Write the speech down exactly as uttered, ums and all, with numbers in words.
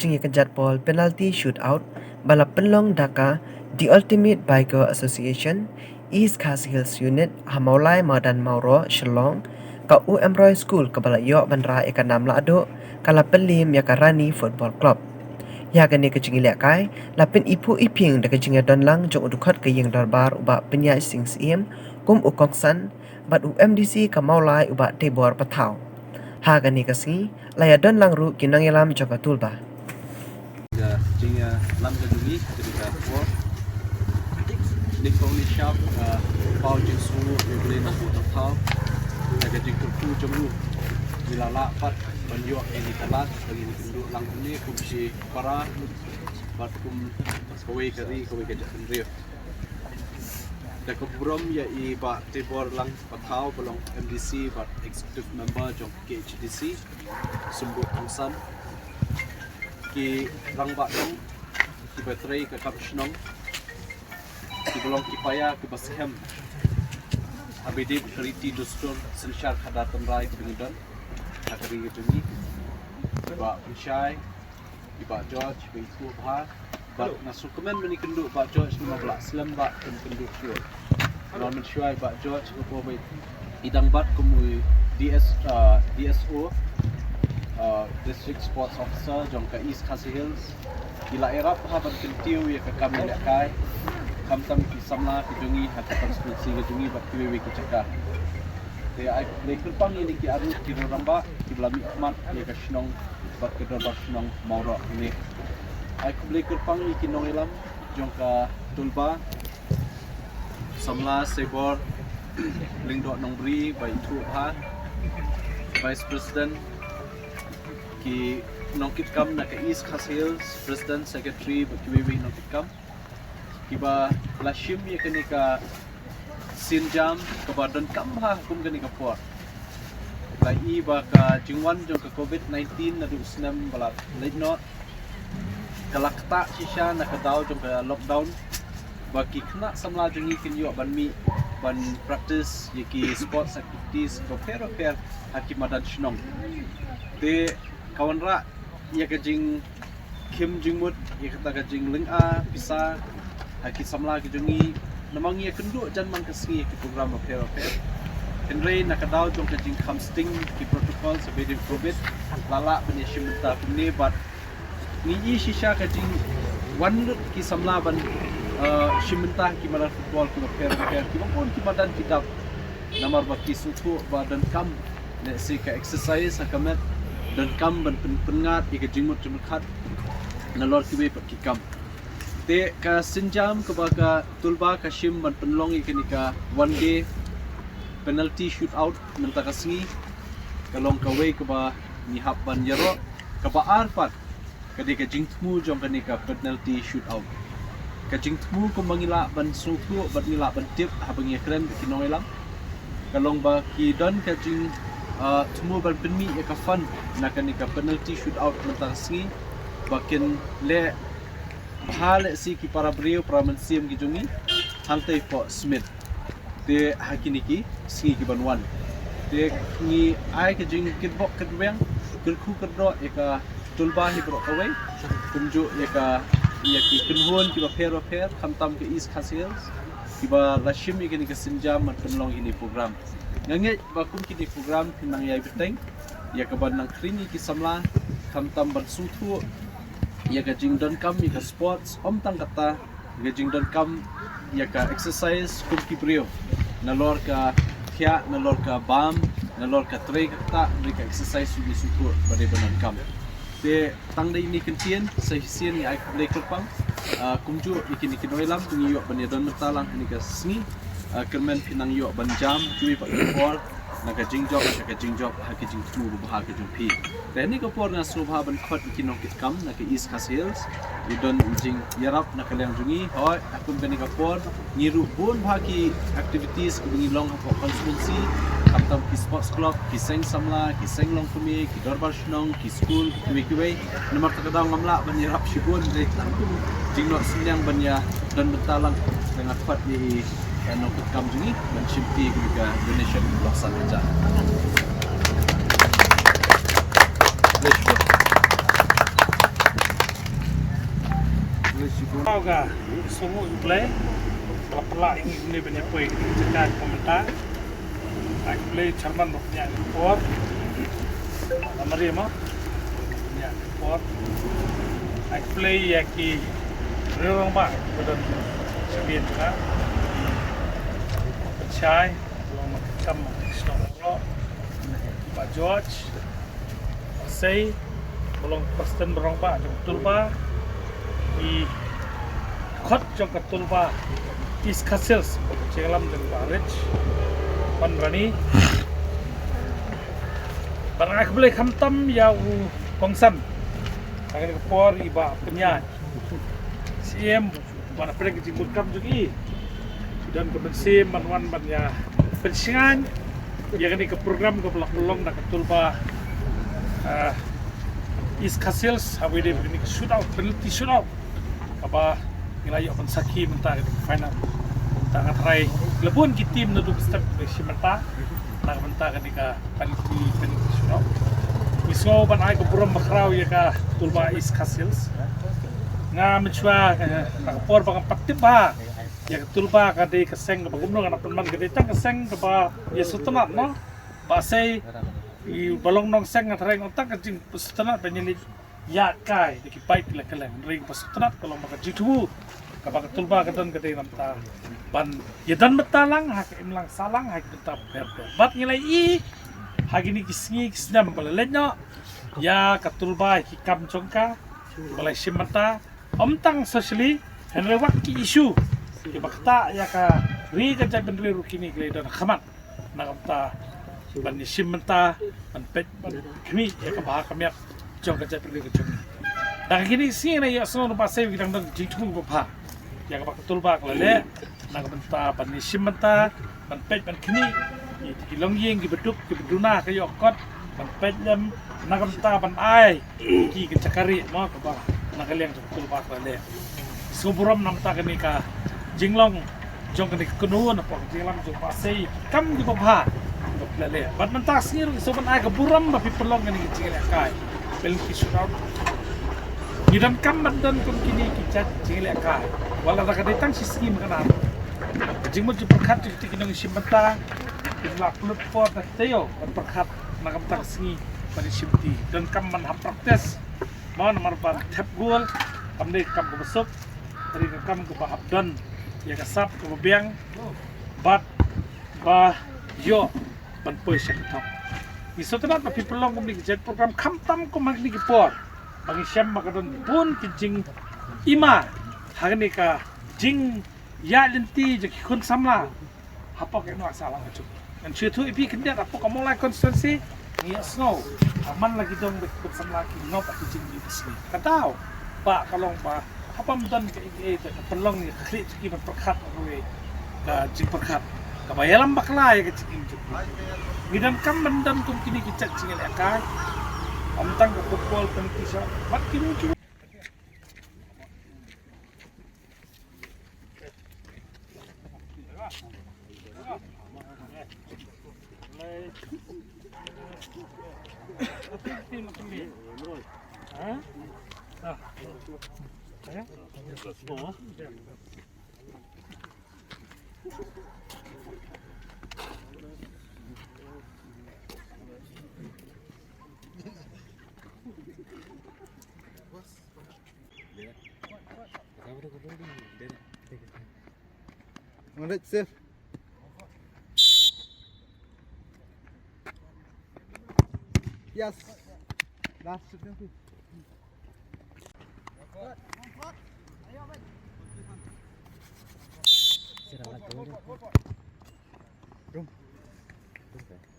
jingïakynjat ball penalty shootout ba la pynlong da ka The Ultimate Biker Association, East Khasi Hills Unit, ha Mawlai Madan Mawroh, Shillong, ka U M Roy School kaba la ïoh ban rah ïa ka nam lahduh ka la pynliem ïa ka Rani Football Club. Ïa kane ka jingïalehkai la pyn-iphuh iphieng da ka jingïadonlang jong u dkhot ka ïing dorbar u Bah Pynïaid Sing Syiem kum u kongsan bad u M D C ka Mawlai u Bah Teibor Pathaw. Ha kane ka sngi la ïadonlang ruh ki nongïalam jong ka Tulba. Ka jingïalam ka jong ngi ka dei ka por. Nyngkong nyngshap nga paw jingsngewnguh ïa U Blei Nongbuh Nongthaw. Da ka jingkyrkhu jong u ngi la lah pat ban ïoh ïa kane ka lad ba ngin ïakynduh lang kumne kum shi para bad kum kawei ka ri kawei ka jaitbynriew. Da ka burom ïa i Bah Teibor Lang Pathaw ba long M D C bad Executive Member jong K H D C, Sumbu Kongsan, ki rangbah dong kiba trei ka kam shnong, kiba long ki paia kiba skhem ha ba ïadei bad ka riti dustur synshar khadar tynrai kiba ngi don ha ka ri ka jong ngi, i Bah Pynshai, i Bah George, i Bah Ithuh Bha, bad nga sngewkmen ban ïakynduh Bah George namar ba la slem Bah kum kynduh shuh. Namar mynshuwa i Bah George nga por ba i dang bat kum u D S, uh, D S O, uh, District Sports Officer jong ka East Khasi Hills. I la ïarap bha ban kyntiew ïa ka kam ïalehkai, khamtam ki samla ki jong ngi ha ka constituency ka jong ngi bad kiwei kiwei ki jaka. Te ai khublei kyrpang ïa kine ki arngut ki rangbah kiba la mihkhmat ïa ka shnong bad ka dorbar shnong Mawroh ne. Ai khublei kyrpang ïa ki nongïalam jong ka Tulba, samla Seibor Lyngdoh Nongbri, Bah Ithuh Bha, Vice President, ki nongkitkam na ka East Khasi Hills, President, Secretary bad kiwei kiwei nongkitkam kiba la shim ïa kane ka sienjam kaba donkam bha kum kane ka por. La i ba ka jingwan jong ka covid nineteen naduh u snem ba la leit noh ka la ktah shisha na ka daw jong ka lockdown ba ki khynnah samla jong ngi kin ïoh ban mih ban practice ïa ki sports activities bapher bapher ha ki madan shnong. Te ka wanrah ïa ka jingkhim jingmut ïa kata ka jinglynga pisa ha ki samla ki jong ngi. Namar ngi ïakynduh jan man ka sngi ïa ki program bapher bapher. Hynrei na ka daw jong ka jingkham sting ki protocol sa ba ïadei bad covid la lah ban ïashim bynta kumne bad ngi i shisha ka jingwan lut ki samla ban, uh, shim bynta ha ki madan football kiba pher bapher kiba bun ki madan ki dap. Namar ba ki sngewthuh ba donkam lehse ka exercise ha ka met, donkam ban pyn-, pynngat ïa ka jingmut jingpyrkhat nalor kiwei pat ki kam. Te ka sienjam kaba ka Tulba ka shim ban pynlong ïa kane ka one day penalty shootout mynta ka sngi ka long kawei kaba ngi hap ban ïaroh. Kaba ar pat ka dei ka jingthmu jong kane ka penalty shootout. Ka jingthmu kumba ngi lah ban sngewthuh bad ngi lah ban tip haba ngi ïakren bad ki nongïalam ka long ba ki don ka jing, ah, thmu ban pynmih ïa ka fund na kane ka penalty shootout mynta ka sngi ba kin leh bha lehse ki para briew para mynsiem ki jong ngi hangtei poh Smit. Te ha kine ki sngi ki ban wan te ngi ai ka jingkitbok kitrwiang, kyrkhu kyrdoh ïa ka Tulba hi baroh kawei, kumjuh ïa ka, ïa ki kynhun kiba pher bapher khamtam ka East Khasi Hills kiba la shim ïa kane ka sienjam ban pynlong ïa kine program. Nga ngeit ba kum kine program kin nang ïai bteng ïa ka ban nang khring ïa ki samla khamtam ban sngewthuh ïa ka jingdonkam ïa ka sports, ym tang kata, ïa ka jingdonkam ïa ka exercise kum ki briew, nalor ka thiah, nalor ka bam, nalor ka trei ka ktah, hynrei ka exercise shuh shuh ba dei ban donkam. Te tang da ine i kyntien sa shisien ngi ai khublei kyrpang, ah, kumjuh ïa kine ki nongïalam ba ngi ïoh ban ïadon bynta lang ha kane ka sngi. Ah, kyrmen phi nang ïoh ban jam kiwei pat ki por na ka jingjop sha ka jingjop ha ka jingthmu babha ka jong phi. Te ha kane ka por nga sngewbha ban khot ïa ki nongkitkam na ka East Khasi Hills, ïa don jingïarap na ka liang jong ngi. Hooid, ha kum kane ka por ngi ruh bun bha ki activities kiba ngi long hapoh constituency, khamtam ki sports club, ki seng samla, ki seng longkmie, ki dorbar shnong, ki skul, ki kiwei kiwei. Namar kata ka daw ngam lah ban ïarap shibun, dei tang kum jingnoh synñiang ban ïadon bynta lang. Te nga khot ïa i, eh, nongkitkam jong ngi ban shimti ïa ka donation ba long san hajar. Khublei shibun. Ka sngewbha U Blei ba la pynlah ïa ngi ban ïa poi ha kane ka jaka kaba mynta. Ai khublei chairman ba pynïaid ïa ka por. La mari mo. Pynïaid ïa ka por. Ai khublei ïa ki rangbah ba don sha biang jaka. Pynshai, long ma ka kam shnong Bah George. Sei, ba long president ba rangbah jong ka Tulba, i khot jong ka Tulba East Khasi Hills, ka jingïalam jong Bah Rich Wanrani. Ban ai khublei khamtam ïa u kongsan ha kane ka por, i Bah Pynïaid Syiem, ban pyrshang ka jingmut kam jong i. Don ka mynsiem ban wan ban ïa pynshngaiñ ïa kane ka program kaba la pynlong da ka Tulba, ah, East Khasi Hills, ha kaba ïadei bad kane ka shootout, penalty shootout kaba ngi la ïoh ban sakhi mynta kane ka final. Mynta nga tharai la bun ki team naduh step ba shim bynta na ka bynta kane ka penalty, penalty shootout. Ngi sngew ban ai ka burom bakhraw ïa ka Tulba East Khasi Hills. Nga mynshwa, eh, ha ka por ba ngam pat tip ba ïa ka Tulba ka dei ka seng kaba kumno, nga la pynman ka dei tang ka seng kaba ïa sngewtynnat, no? Ba sei i ba long nongseng, nga tharai tang ka jingsngewtynnat ban ïa leit ïaid kai da ki bike ki la kylleng. Hynrei kaba sngewtynnat ka long ba ka jingthmu kaba ka Tulba ka don ka dei namar ban ïa don bynta lang ha ka imlang sahlang ha ki bynta bapher bapher. Bad ngi la ïohi ha kine ki sngi ki snem ba la leit noh ïa ka Tulba ïa ki kam jong ka ba la shim bynta. Ym tang socially, hynrei wat ki issue kiba ktah ïa ka ri ka jaitbynriew ruh kine ki la don ha khmat. Na ka bynta ban ïa shim bynta, ban peit ban khmih ïa ka bha ka miat jong ka jaitbynriew ka jong ngi. Da kine ki sngi ngi ïohsngew ba sei ki dang don jingthmu babha ïa kaba ka Tulba ka la leh na ka bynta ban ïa shim bynta, ban peit ban khmih ïa ki longïing kiba duk kiba duna, ka ïoh kot, ban peit lem na ka bynta ban ai ki ka jaka rieh, mo, kaba na ka liang jong ka Tulba ka la leh. Sngewburom namar kane ka jinglong jong kane ka kynhun, na ka por ka jingïalam jong Bah Sei, kam kiba bha kiba phi la leh. Bad mynta ka sngi ruh ngi sngewbha ban ai ka burom ba phi pynlong kane ka jingïalehkai penalty shootout. Ngi donkam ban don kum kine ki jait jingïalehkai, wat la da ka dei tang shi sngi, mynta ka jingmut jingpyrkhat jong kita ki nongshim bynta ki la pynlut por da ka taïew ban pyrkhat na ka bynta ka sngi ban ïashim bynta. Donkam ban hap practice, mo, namar ban thep gol kam dei ka kam kaba suk, ka dei ka kam kaba hap don ïa ka sap kaba biang bad ba ïoh ban poi sha ka thong. Ngi sngewtynnat ba phi pynlong kumne ki jait program khamtam kum ha kine ki por ba ngi shem ba ka don bun ki jingima ha kane ka jingïaid lynti jong ki khun samla hapoh ka imlang sahlang ka jong ngi. Ngan shu ïathuh ïa phi khyndiat, hapoh ka Mawlai constituency ngi ïohsngew ba man la ki dong bad ki khun samla ki ngop ha ki jingim ki sngi. Ka daw ba ka long ba haba ym don kaei kaei te ka pynlong ïa ka khlieh jong ki ban pyrkhat, ka jingpyrkhat kaba ïalam bakla ïa ka jingim jong ki. Ngi donkam ban don kum kine ki jait jingïalehkai, ym tang ka football, penalty shot, bad kine ki Alright, safe. Yes. Last shoot nanti. Dum. Dum.